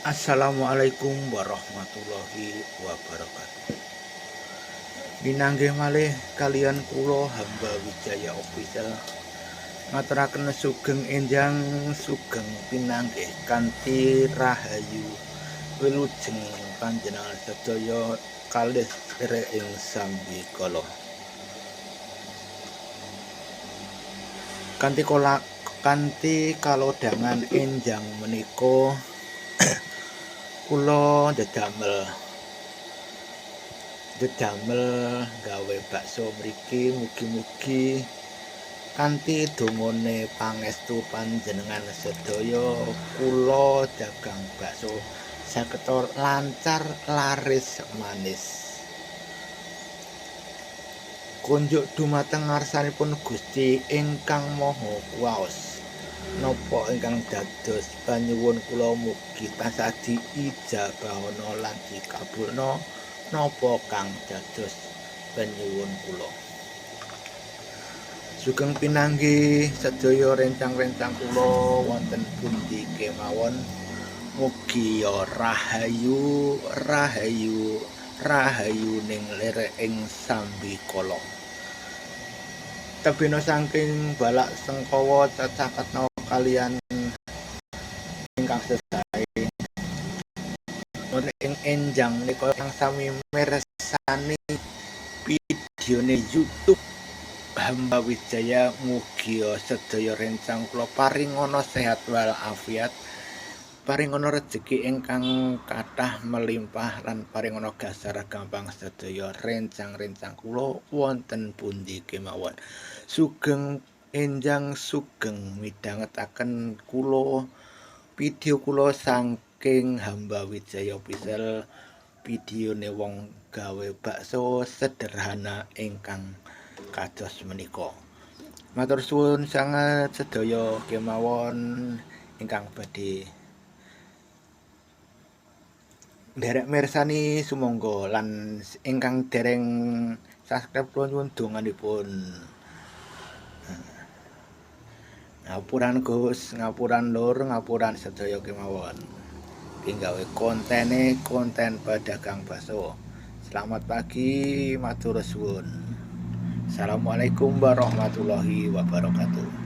Assalamualaikum warahmatullahi wabarakatuh. Pinanggih malih kaliyan kula Hamba Wijaya Official, ngaturaken sugeng enjang, sugeng pinanggih kanthi rahayu wilujeng panjenengan sedaya kalih ing sambikala. Kanthi kolak kanthi kalodhangan enjang menika kula ndedamel gawe bakso mriki, mugi-mugi kanthi dongane pangestu panjenengan sedaya kula dagang bakso saged lancar laris manis. Kunjuk dumateng ngarsanipun Gusti ingkang Maha Kuwaos. Napa ingkang dados panyuwun kula mugi tansah diijabahana lan dikabulna napa kang dados panyuwun kula. Sugeng pinanggih sedaya rencang-rencang kula wonten pundi kemawon. Mugi ya rahayu rahayu rahayu ning lere ing sambikala. Tebena saking balak sengkawa cecaketna kaliyan ingkang sesae. Wonten ing enjang menika ingkang sami mirsani videone YouTube Hamba Wijaya, mugi sedaya rencang kula paringana sehat walafiat, paringana rejeki ingkang kathah melimpah lan paringana gasar gampang sedaya rencang-rencang kula wonten pundi kemawon. Sugeng enjang, sugeng midhangetaken kula video kula saking Hamba Wijaya Official, videone wong gawe bakso sederhana ingkang kados menika. Matur suwun sanget sedaya kemawon ingkang badhe nderek mirsani sumangga, lan ingkang dereng subscribe kula nyuwun donganipun. Ngapuran Gus, ngapuran lur, ngapuran sedaya kemawon. Iki gawe kontene konten pedagang bakso. Selamat pagi, matur suwun. Assalamualaikum warahmatullahi wabarakatuh.